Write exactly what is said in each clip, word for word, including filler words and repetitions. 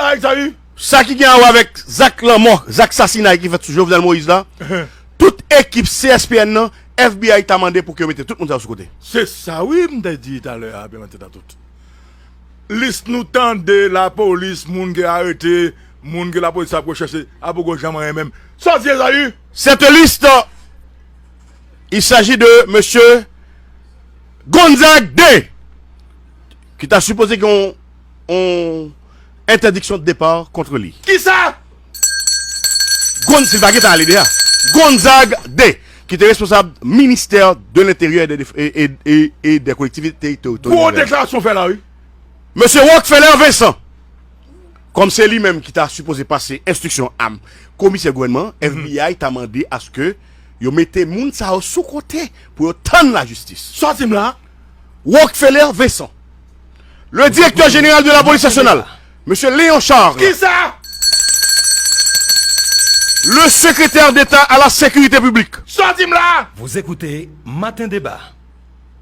Ay, sa wi. Sa ki gen a wè avèk zak lanmò, zak sasinay ki fèt sou Jovenel Moïse la, tout ekip C S P N nan, F B I ta mande pou ke yo mete tout moun sa yo sou kote. Se sa wi, m te di talè a, Pèmante Tatout. Lis nou tande lapolis, moun ke arete, moun ke lapolis ap rechèche, a poko janm anyen menm. Sa w di, Ezayi? Cette liste, il s'agit de monsieur Gonzague deux, ki ta sipoze gen yon, yon entèdiksyon de depa kont li. Kisa? Gon, si l pa gentan ale deja. Gonzague deux, ki te responsab ministè de l'Intérieur et des, et, et, et, et des Collectivités Territoriales. Gwo deklarasyon fè la, wi. Mesye Rockefeller Vincent, kòm se li menm ki ta sipoze pase enstriksyon a komisè gouvènman, F B I ta mande aske yo mete moun sa yo sou kote pou yo tann lajistis. Sòti m la. Rockefeller Vincent, le directeur général de la police nationale, monsieur Léon Charles, kisa? Le secrétaire d'État à la sécurité publique, sòti m la. Vous écoutez Matin Débat.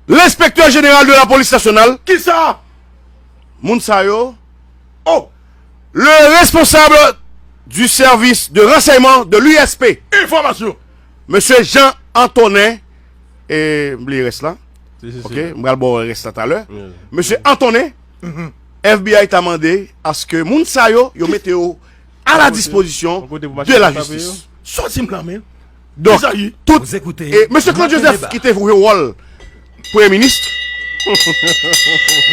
L'inspecteur général de la police nationale, kisa? Moun sa yo. Oh, le responsable du service de renseignement de l'U S P, enfòmasyon, mesye Jean Antonin, e m bliye rès la. Si, si, si. Ok, m pral ba w rès la talè. Mesye Antonin, F B I ta mande aske moun sa yo, yo mete yo à la disposition de la justice. Sòti m la, men. Donk, tout, e mesye Claude Joseph ki te jwe wòl premye minis. Non,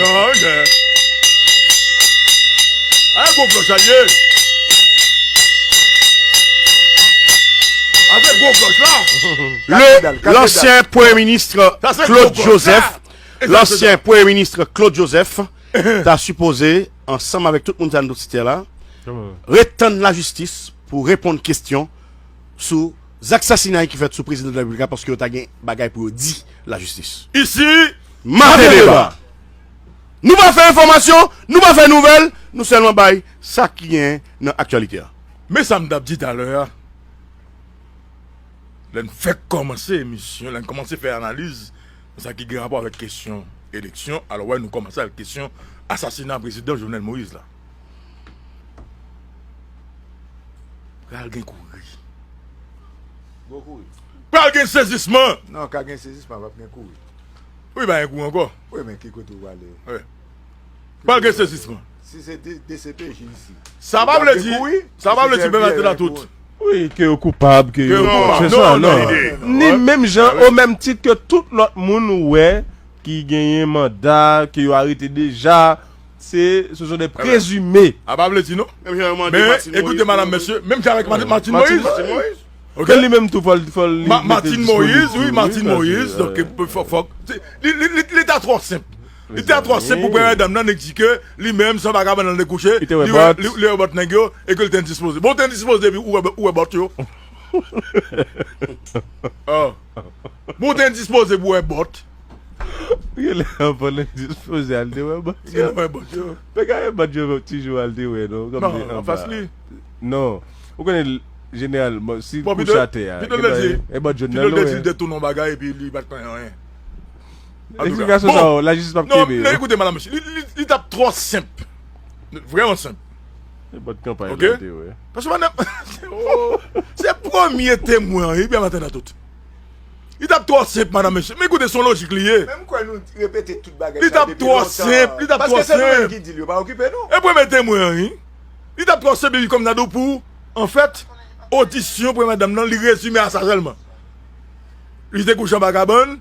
non. A gwo flòch sa ye. A se gwo flòch la. Le, l'ancien premye minis Claude Joseph, l'ancien premye minis Claude Joseph, ta sipoze, ansanm avèk tout moun sa n site la, ret tann lajistis pou reponn kesyon sou zak sasinay ki fèt sou prezidan de la repiblik la, paske yo ta gen bagay pou yo di lajistis. Isi, Maten Deba. Nou pa fè enfòmasyon, nou pa fè nouvèl, nou sèlman bay sa ki gen nan aktyalite a. Men sa m t ap di talè a. Lè n fèk kòmanse emisyon, lè n kòmanse fè analiz nan sa ki gen rapò avèk kesyon eleksyon, alò wè nou kòmanse avèk kesyon asasina prezidan Jovenel Moïse la. Pral gen kouri. Gwo kouri. Pral gen sezisman. Non, ka gen sezisman, p ap gen kouri. Wi, pa gen kouri ankò. Wi, men ki kote w prale? Wi. Pral gen sezisman. Si se D C P J isi. Sa pa vle di, sa pa vle di menm atè la tout. Wi, ke yo koupab, ke yo koupab. Se sa, non. Ni menm jan, o menm tit ke tout lòt moun ou wè ki genyen manda, ke yo arete deja, se, ce sont des présumés. A pa vle di non. Men, ekoute, madam, mesye, menm jan avèk Martine Moïse. Ok? Li menm tou, fò l, fò l, Martine Moïse, wi, Martine Moïse, donk, fò, fò, li, li, li, li ta twò senp. Li ta twò senp pou premyè dam nan, nèg di ke li menm, se yon vagabon nan dekouche, li wè, li, li wè bòt nèg yo, e ke li te endispoze. Bon, ou te endispoze, epi ou wè, ou wè bòt yo. Oh. Bon, ou te endispoze pou wè bòt. Genlè anvan l endispoze al te wè bòt yo. Genlè wè bòt yo. Pe gade bòt yo, ti jou al te wè, non? Non, anfas li. Non. Ou konnen, jeneral, si l kouche atè a, e bòt jòn nan l wè. Pito l te di l te tounen yon bagay, epi li pa t konnen anyen. Eksplikasyon sa yo, lajistis p ap kenbe yo. Non, ekoute, madam, mesye, li, li, li t ap twò senp. Vrèman senp. Se bòt kanpay la te wè. Paske madanm, oh, se premye temwen an, wi, byen maten nan tout. Li t ap twò senp, madam, mesye. Men ekoute, se yon lojik li ye. Men m kwè nou repete tout bagay sa depi lontan. Li t ap twò senp, li t ap twò senp. Paske se nou menm ki di l, yo pa okipe nou. E premye temwen an, wi. Li t ap twò senp, epi kòm nan do pou, anfèt, odisyon premyè dam nan, li rezime a sa sèlman. Li te kouche anba kabann,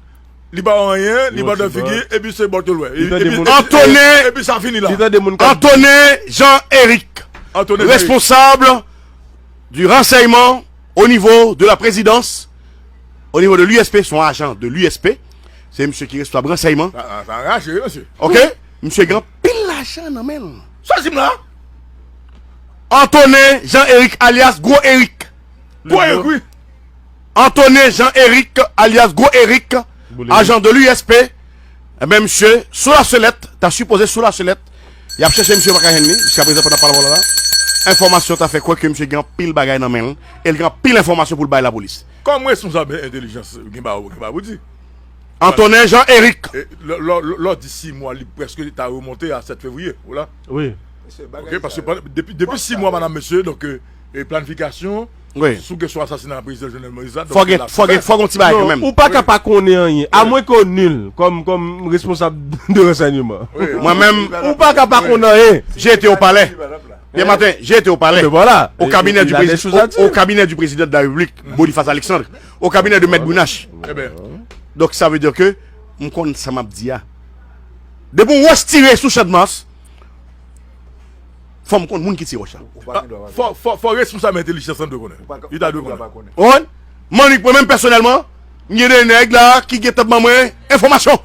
li pa wè anyen, li pa wè figi, epi se bòt yo l wè. Epi, epi, epi sa fini la. Antonin Jean Eric, responsab du renseignement au niveau de la présidence, au niveau de l'U S P, se yon ajan de l'U S P. Se misye ki responsab ransèyman. Sa, sa, sa rache, wi, mesye. Ok? Misye gen anpil lajan nan men l. Sa di m la? Antonin Jean Eric alias Gwo Eric. Gwo Eric, wi. Antonin Jean Eric alias Gwo Eric, ajan de l'U S P. Ebyen, misye, sou la selèt, ta sipoze sou la selèt. Y ap chèche misye, yo pa ka jwenn li. Jiskaprezan, pandan pale la, enfòmasyon ta fè kwè ke misye gen anpil bagay nan men l. E l gen anpil enfòmasyon pou l bay lapolis. Kòm responsab entèlijans, gen bagay, gen bagay pou di. Antonin Jean Eric. E, lè, lè, lè, lè w di sis mwa, li prèske ta remonte a sèt fevriye, ou la? Wi. Ok, paske depi, depi sis mwa, madanm, mesye, donk, e planifikasyon sou kesyon asasina prezidan Jovenel Moïse la. Fò gen, fò gen, fò gen ti bagay kanmenm. Ou pa ka pa konnen anyen. Amwen ke w nil kòm, kòm responsab de ransèyman. Mwen menm, ou pa ka pa konnen anyen. J'ai été au palais. Hier matin, j'ai été au palais. Au cabinet du, président, au, au cabinet du président de la République, Boniface Alexandre, au cabinet de Maître Brunache. Donc ça veut dire que m konn sa m ap di a. Depi w wè s tire sou Champ de Mars, fò m konn moun ki tire wòch la. Fò, fò, fò responsab entèlijans lan dwe konnen. Li ta dwe konnen. Ou konprann? Mwen menm pèsonèlman, m gen de nèg la ki gentan ban mwen enfòmasyon.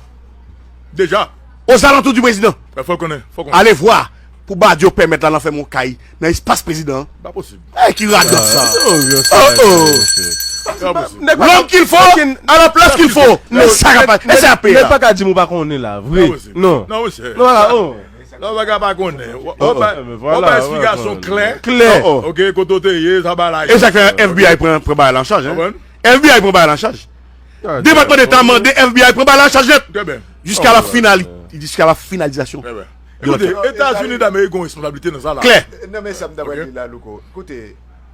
Deja. Aux alentours du président. Fò konnen, fò konnen. Allez voir. Pou Badio pèmèt la nan fè mon kay nan espas prezidan. Pa posib. Ey, ki radòt sa. Oh oh. L'homme qu'il faut, à la place qu'il faut. Men sa ka pa, e sa pe Nèg la. Pa ka di m ou pa konnen la, vre. Non. Non, mesye. Non, la, oh. Non, bagay pa konnen. Ou pa, ou pa esplikasyon klè. Klè. Oh, oh. Ok, kote w te ye, sa ba la. E sa k fè FBI pran, pran bagay la an chaj, hein? FBI pran bagay la an chaj. Depatman Deta mande FBI pran bagay la an chaj nèt. Trè byen. Jiska la finali, jiska la finalizasyon. Trè byen. Ekoute, Etazini Damerik gen yon responsablite nan sa la. Klè. Non, men sa m ta pral di la, Louko. Koute,